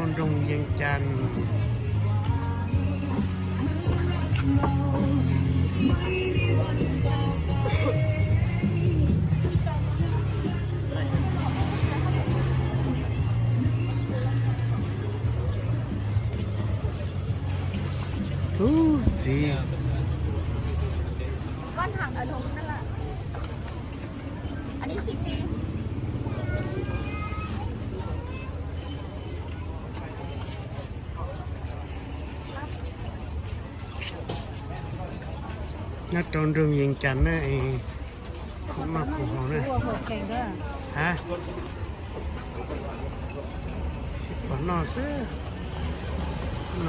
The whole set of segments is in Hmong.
Nroog Yees Cas. Ub txiv. Nyob rau nroog Yees Cas na, khoom noj khoom haus na. Ha, sib pom noj xwb. No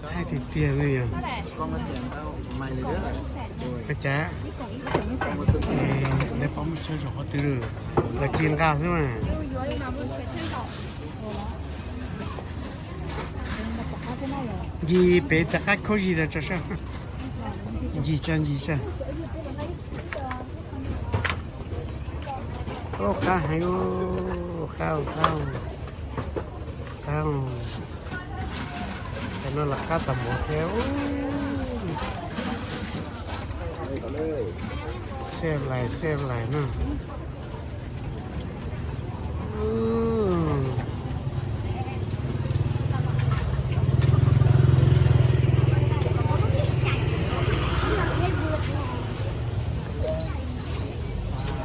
ces haib tiag tiag li yog. Koj cas, lawv pom muaj chaw zaum qhov twg, lawv ci nqa xwb mas. Ncig pem rov qab khaub zig rau tso sab. Ncig tso, ncig tso. Ua qab heev, qab, qab, qab. Cov no los qab tag npaum thiab. Xeb lais, xeb lais no.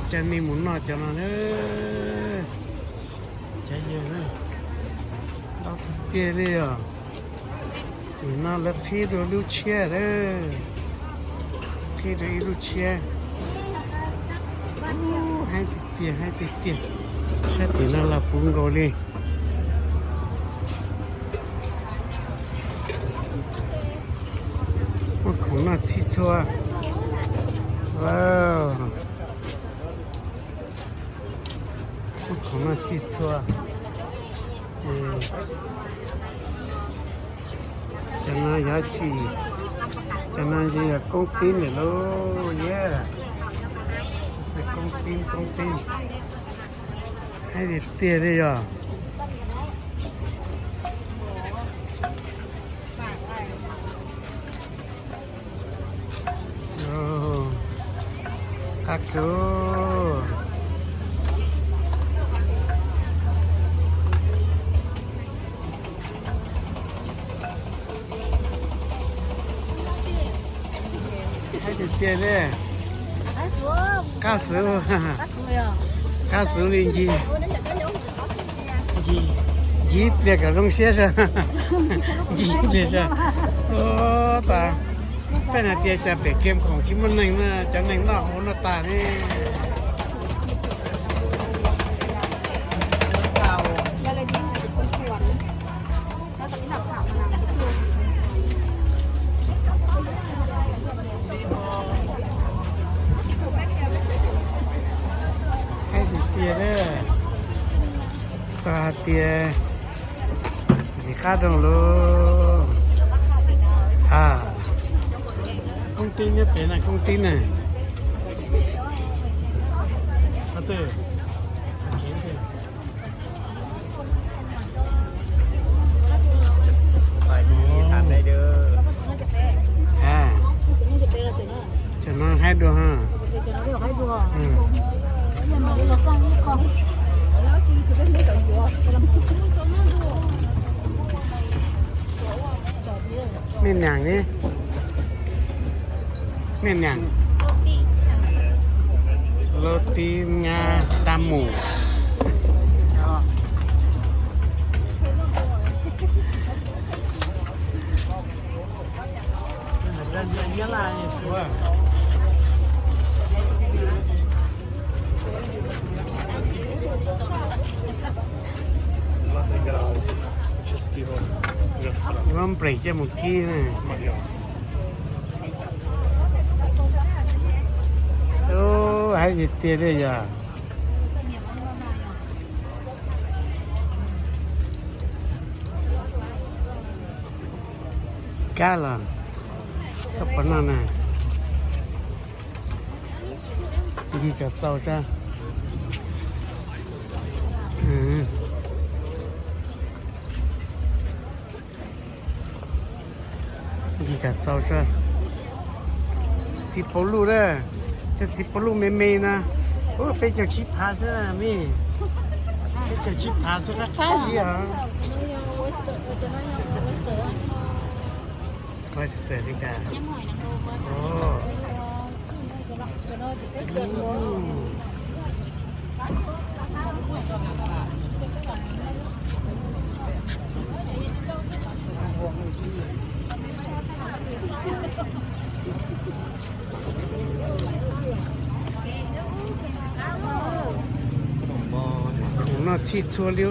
Cov neeg mus noj cov no na. Cov yawg na, ntau tiag tiag li os. Nim no lawv qhib dua lub tshiab lawm, qhib dua ib lub tshiab. Haib tiag tiag, haib tiag tiag. Sab tim no los puv nkaus li. Muaj khoom noj txhij txhua. Muaj khoom noj txhij txhua. Cov no yog tsis, cov no yog koob tib lawm lauj, yog koob tib, koob tib. Haib tiag tiag li yog. Qab kawg. Haib tiag tiag li. Qab xwb, qab xwb li ncig, ncig ib pliag kom zoo siab sas. Ncig ib pliag sas. Ua tas, peb hais tias cas pem kem khoom tsis muaj neeg na, cov neeg noj hauv no tas ne. Haib tiag tiag, tau hais tias ntxim qab zoo lauj. Ha, koob tib nyob pem na, koob tib na. Cov no haib dua ha. Mej niam ne? Mej niam. Roti nga da mus. Muab nplees coj mus kib na. Ub, haib tiag tiag li yog. Kab los. Koj pom no na, ncig kom txaus sab. Ncig kom txaus sab. Txiv pauv luj na, cov txiv pauv luj me me na, peb caug tsib phav xwb na me, peb caug tsib phav xwb qab qab zib os. Oyster li cas? Khoom no txhij txhua li.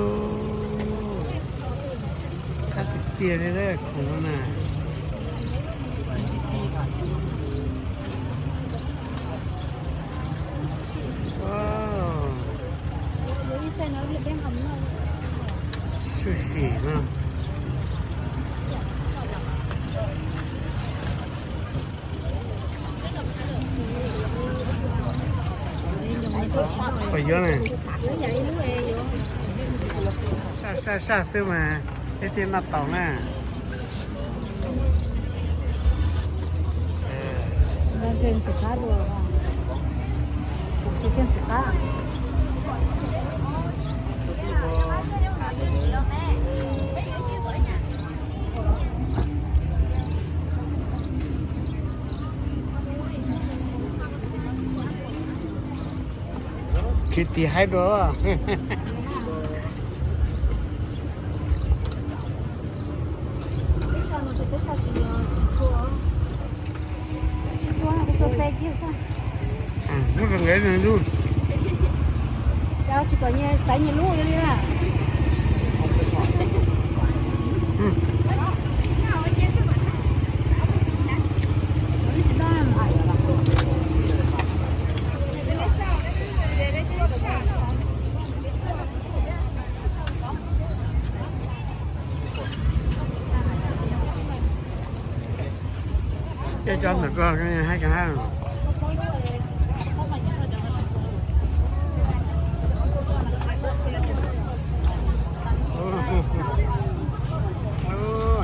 Qab tiag tiag li khoom no na. Sushi no. Puas yuav na? Saj saj saj xwb mas, thiaj noj tau na. Khiav tim haib dua. Muab rau nqe lub. Tsis kom xaiv nyias lub li na. Coj cov ntawm ko hais kawg hab.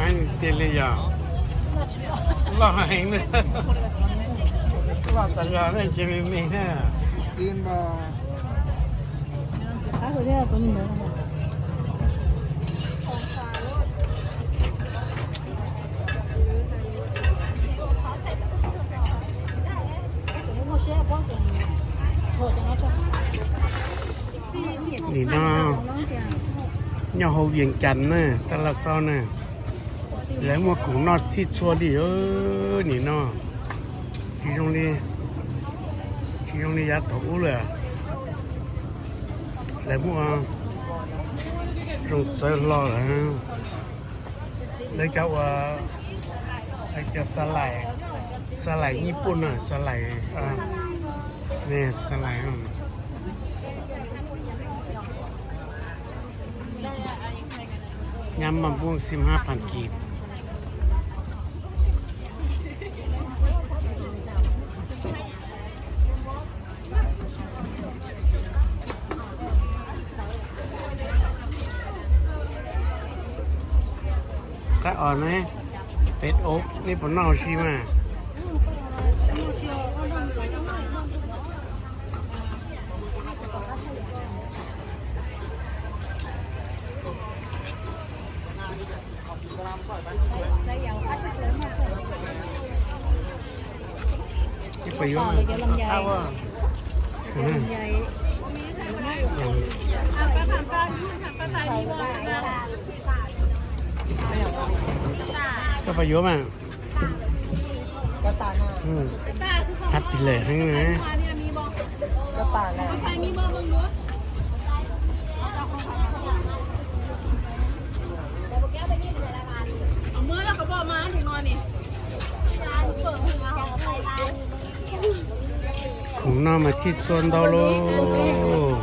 Heev tiag li yog. Loj heev na. Loj tas zog na, ces me me na. Nim no nyob hauv Vias Cas na, Taj Laj Xauv na, lawv muaj khoom noj txhij txhua li nim no. Tsis zoo li, tsis zoo li yav thaum ub lawm. Lawv muaj zoo txawv hlo lawm. Lawv cov ua, cov xa lais Nyij Pooj na, xa lais, xa lais. Nyab mas poob xib hab phav kis. Qab os ne, pem ub nej puas noj ua si mas? Peb puas yuav mas? Koj puas yuav mas? Hab tis lawm heev na. Khoom no mas txhij txhua ntau lauj.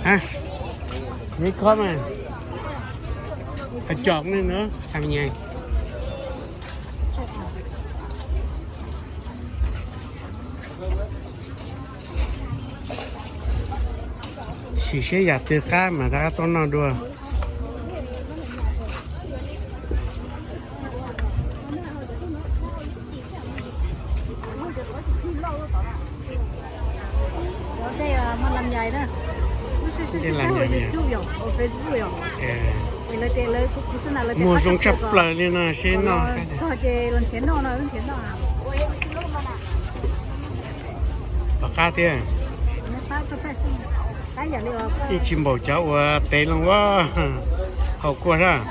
Hab, neb khob mas, qhov cov ne na, qhov me nyuam. Sim siab yam twg qab mas rov qab tuaj noj dua. Muag zoo tshaj plaws li no seb noj. Tom qab thiab. Ib tsis npaum cov uas tev loo ua haus kua sab.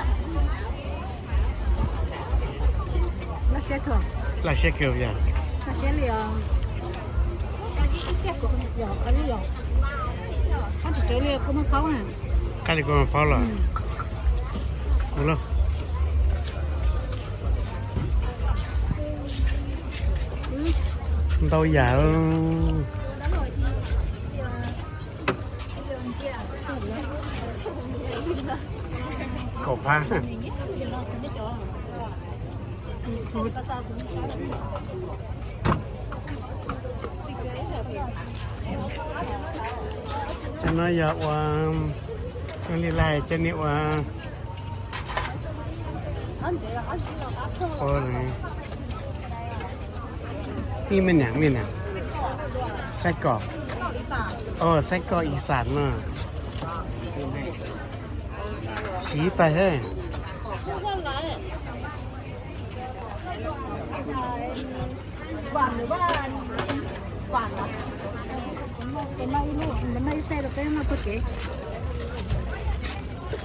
Laj siab kawg yog. Qab li kua mas paub los. Ntau yam. Kaum phab. Cov no yog ua, li lais cov ni ua Ib me nyam me nyam. Xaib koj. Xaib koj ib xam no. Siv tag he.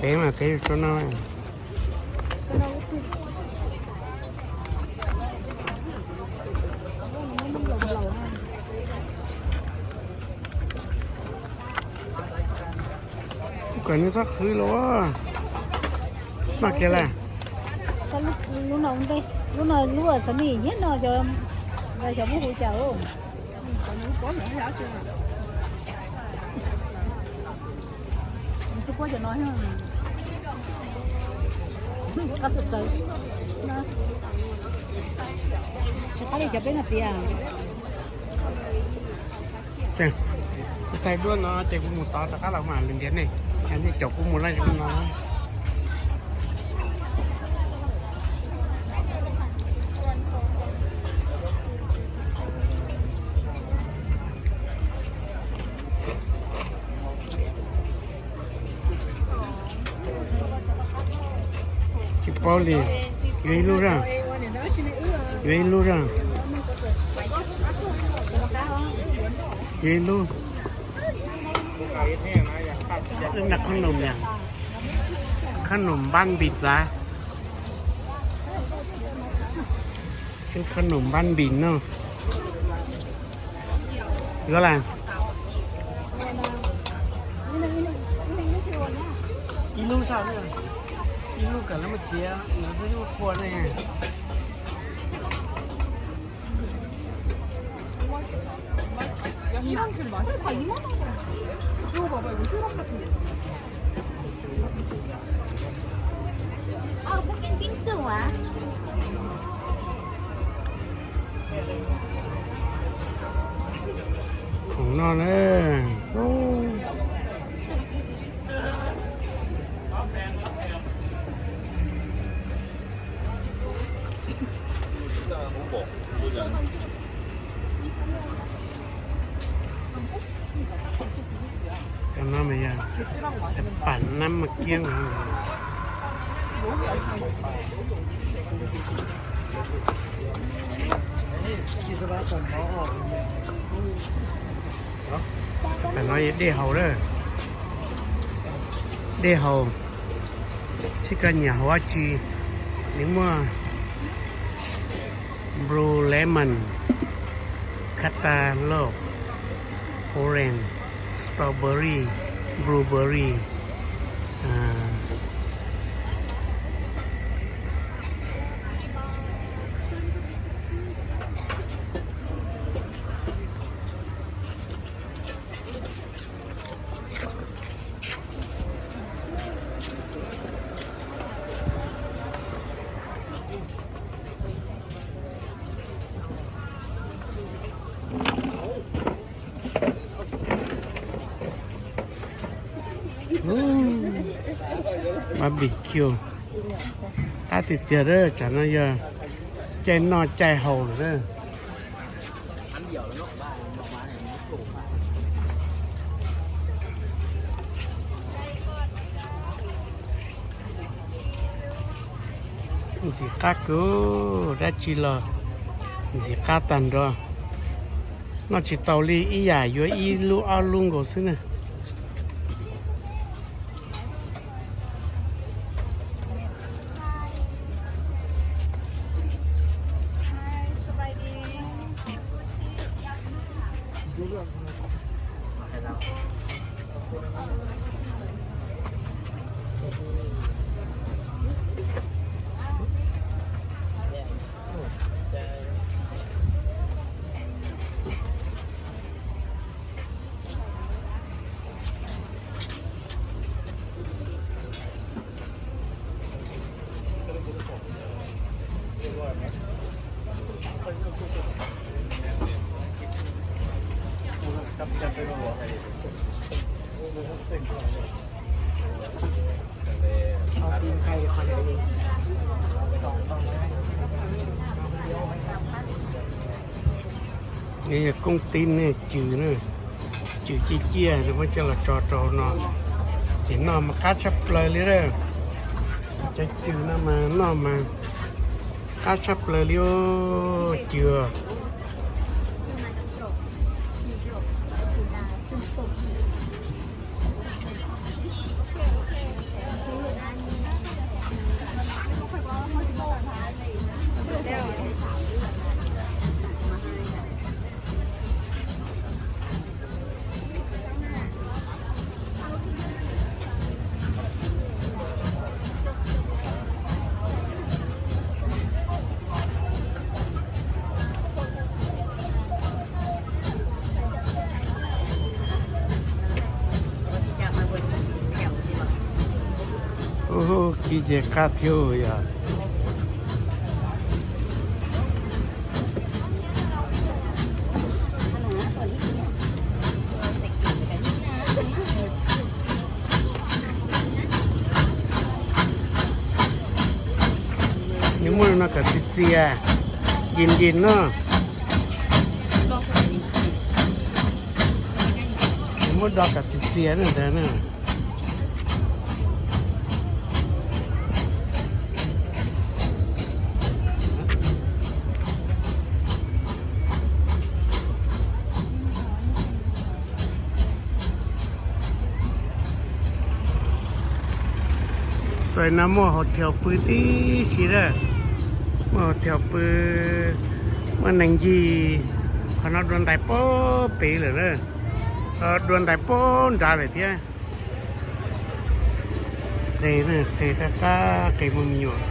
Tev mas tev rau no. Kuv kom nws txhob qhwv los. Noj kiag lawm. Lub no, lub no lub xav nim nyiam no, xyov muab huv cas. Qab txawv txawv. Tsis qab li cov peb no tiag. Kuv thaij duab no ces kuv mus tod rov qab los mam li ntiav nej, nej caum kuv mus lawm no. Tsis paub li. Yuav ib lub zaj. Yuav ib lub zaj. Yuav ib lub. Khab num npab npis xav. Khab num npab npis no. Yuav lawm. Ib lub zaj, ib lub kom lawv mus txiav, lawv twb yuav qhua ne. Khoom no na. Cov no mas yog pam nab mas kiab. Tam no yog dej haus lawm. Dej haus, seb koj nyiam haus dab tsi. Nws muaj blue lemon, cantaloupe, orange, strawberry, blueberry. Barbecue qab tiag tiag, tsam no yog caij noj caij haus lawm na. Ntxim qab kawg, dab tsi los ntxim qab tag nrho. Noj tsis tau li, ib yam yuav ib lub ob lub nkaus xwb na. Nws yog koob tib ne, cws na, cws ciaj ciaj, muab coj los tso rau no, ces noj mas qab tshaj plaws li lawm. Cov cws no mas noj mas qab tshaj plaws li, cws. Ub, khi ces qab thiab yog. Nws muab no kom txias txias, ncig ncig no. Nws muab do kom txias txias na ntawd na. Txawm no muaj hauv thiaus pw tib si lawm, muaj hauv thiaus pw, muaj neeg ncig, qhov no dua ntais puag pem lawm na, dua ntais puag nrad lawm thiab. Qe, qe qab qab, qe muaj me nyuam.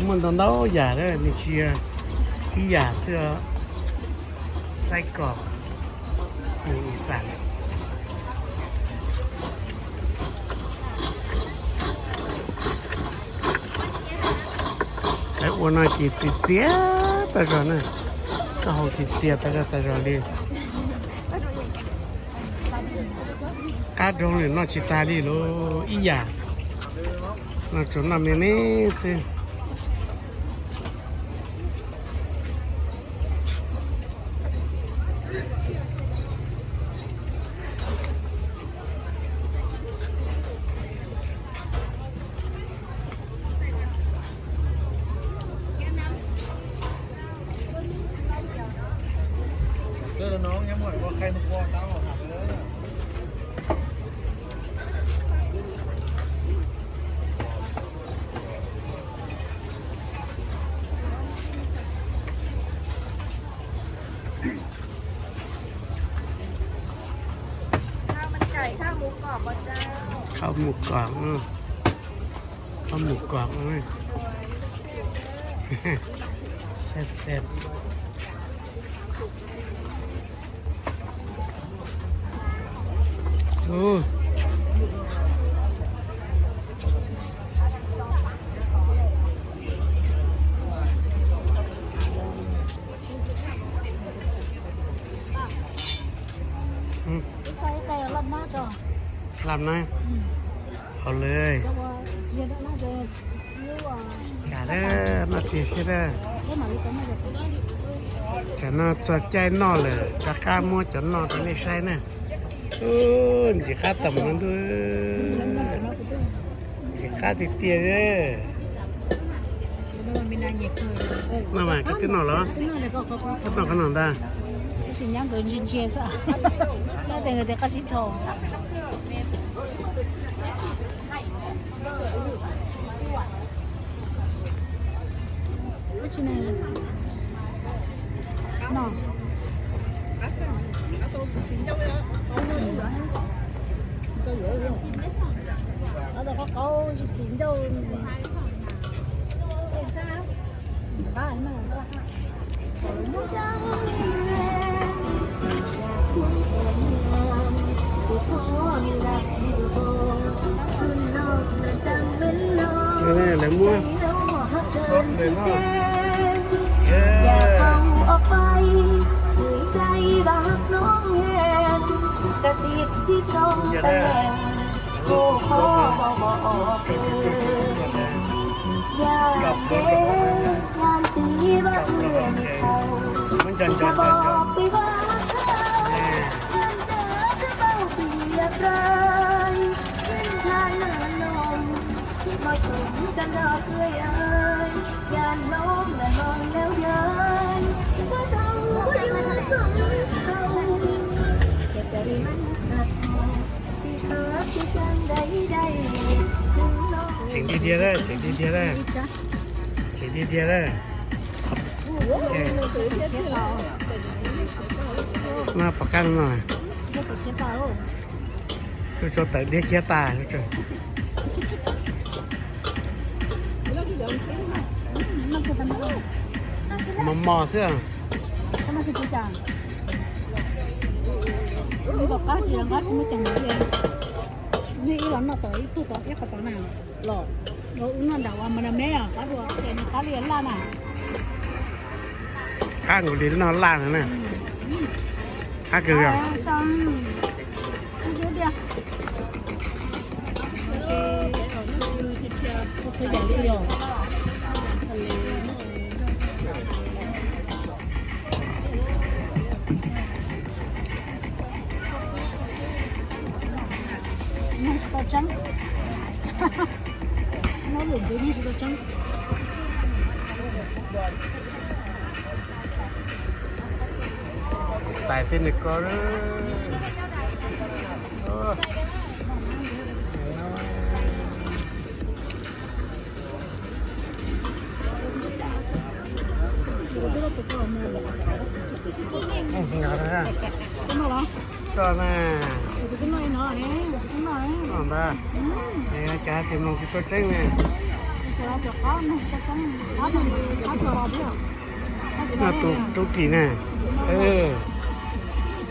Muaj ntau ntau yam, nws tsis yog ib yam xwb. Saib kom nws ib xam. Ua no ces txias txias tas zog na, koj haus txias txias tas zog tas zog li. Qab dhau lawm, noj tsis tas li lauj ib yam, no tsuas noj me me xwb. Khaub mus kom, khaub mus kom, xeb xeb. Laj na, hau lawm. Kam na, noj tiag siab na. Tsam no txog caij noj lawm rov qab muab cov noj rau nej saib na. Ntxim qab tau mus no ntuj, ntxim qab tiag tiag. Noj mas koj twb noj los? Koj noj qhov no ntag. Lawv muab xov ntawm no. Muab nco nco nco nco. Tseem dig diag lawm, tseem dig diag lawm, tseem dig diag lawm. Noj pov qeej no. Tus tsov tawm diag kiag tas. Mos mos xwb. Nej ib los noj tom ib tug tod ib qhov tod na, los wb noj nram uas mas me os, qab dua ces nws qab li laj na. Qab nkaus li noj laj no na. Qab kawg. Noj tsis tau tseeb. Noj lwm ntxiv noj tsis tau tseeb. Tais tej nws ko. Tso na. Ntag, cas hais tias mloog tsis tau tseeb ne. Noj tus roob ris na.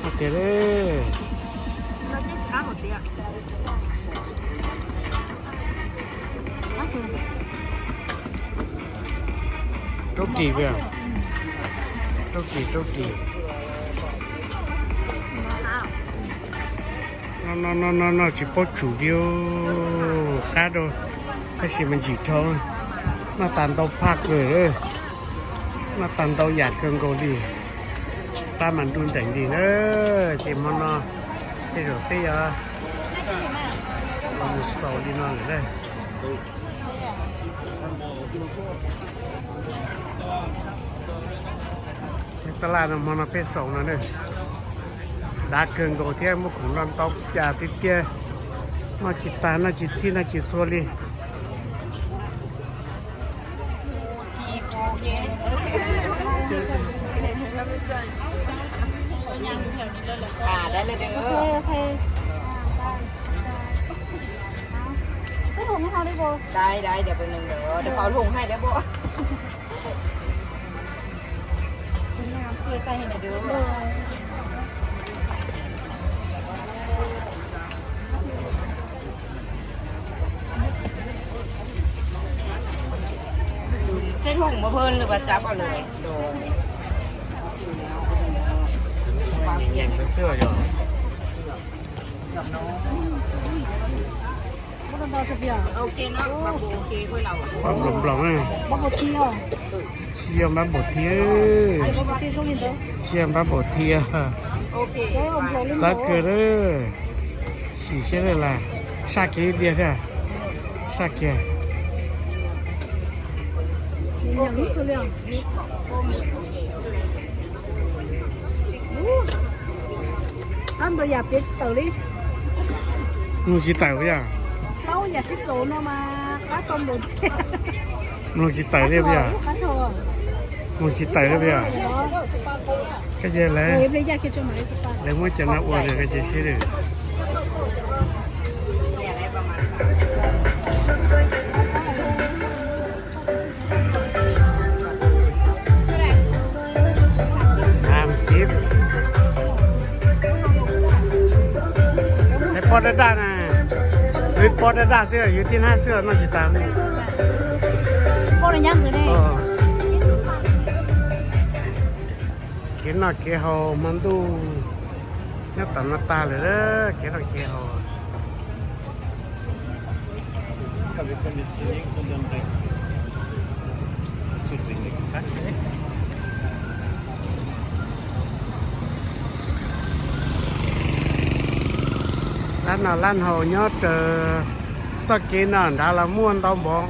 Hais tias roob ris, roob ris, roob ris. No no no no tsis paub tsum li, qab rau, tab sis mas ntsim dhau. Noj tas ntau phaj kawg, noj tas ntau yam kawg nkaus li. Qab mas nruj nreem li na. Ces hmo no tej zaum peb yuav mus xaus li no lawm na. Tab laj no hmo no peb xaus no na. Dav kawg nkaus thiab muaj khoom no ntau cas tiag tiag. Noj tsis tas, noj tsis txhij, noj tsis txhua li. Xwb yog. Npab nploos nploos na. Tsis yog npab nploos thiab. Tsis yog npab nploos thiab. Txawv kawg na. Sim siab lawm, saj kiag ib diav thiab. Saj kiag. Qab ntau yam piav tsis tawm li. Mloog tsis tawm puas yog? Tau yam sib txaus no mas qab tau npaum. Mloog tsis tawm li puas yog? Mloog tsis tawm li puas yog? Koj ces lawv, lawv muab cov no ua lawm koj cia siab lawm. Xav xib. Poj daj daj na, poj daj daj xwb, yus tib hnab xwb los noj tsis tas. Kev noj kev haus hmo ntuj nyob tom no tag lawm, kev noj kev haus. Lab noj lab haus nyob raws txoj kev no nrad los muaj ntau npaum.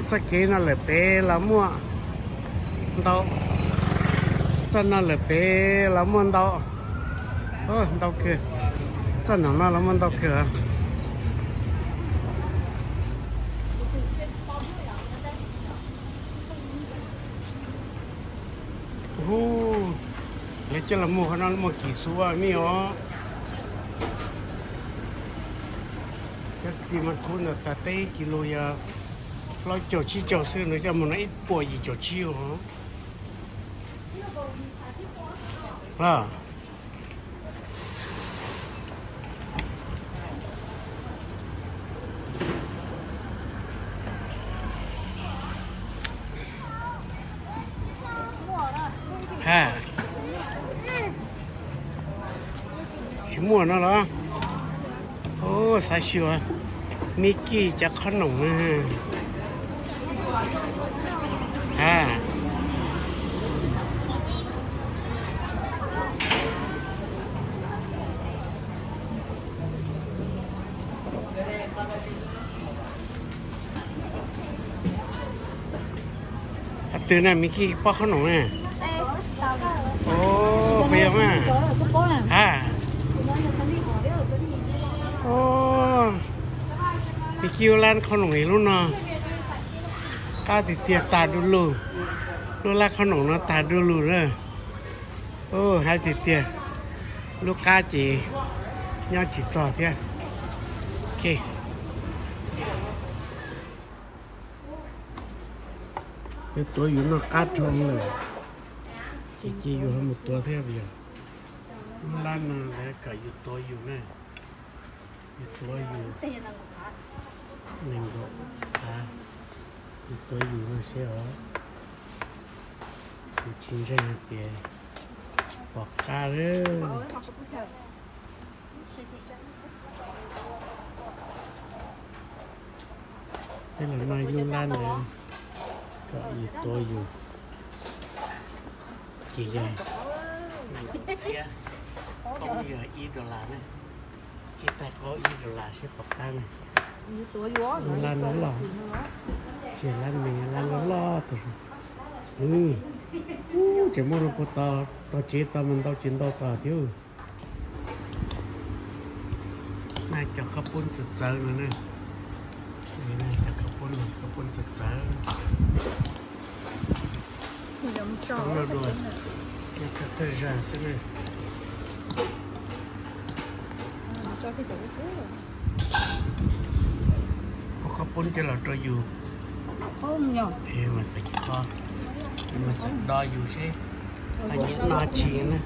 Txoj kev no lawm pem los muaj ntau. Txoj no lawm pem los muaj ntau. Ntau kawg. Txoj no no los muaj ntau kawg. Hu, lawv coj los muag qhov no muaj kim xuv me os. Cov txiv mas kub ntawm tas teb kis lus yog plaub caug tsib caug xwb, nws coj mus no ib puas yim caum tsib os. Ha, tsis muaj no los? Xav xyuas Mickey cov qhob noom na. Ha. Qhov twg na, Mickey pob qhob noom na? Os, puas yog mas? Ha. Os, Mickey lab qhob noom lub no qab tiag tiag, tag du lug. Lub lab qhob noom no tag du lug na. Os, haib tiag tiag. Lub qab ces nyob tsis txog thiab. Twb tuav yus noj qab rau lawm, ces cia yus ho mus tuav thiab yog. Lub lab no lawv kom yus tuav yus na. Yus tuav yus, nees nkaum phav, yus tuav yus no seb os. Yus tsis ntseeg hais tias pom qab lawm. Peb los noj ib lub lab ntawd kom yus tuav yus. Ces yog txhiab, poob yog ib dollar na. Ib tais qaub ib dollar seb pom qab na. Lub lab no loj, tsis lab me, lab loj loj tus. Ces muaj no puas tau, tau tsev tau mas ntau tsis ntau tau thiab. Cov khaub poob txawv txawv no na. Cov khaub poob no, khaub poob txawv txawv. Cov no dua, cov thawj zag xwb na. Ua khaub poob coj los rau yus, es mas xav kho, mas xav do yus seb ho nyiam noj tsi na.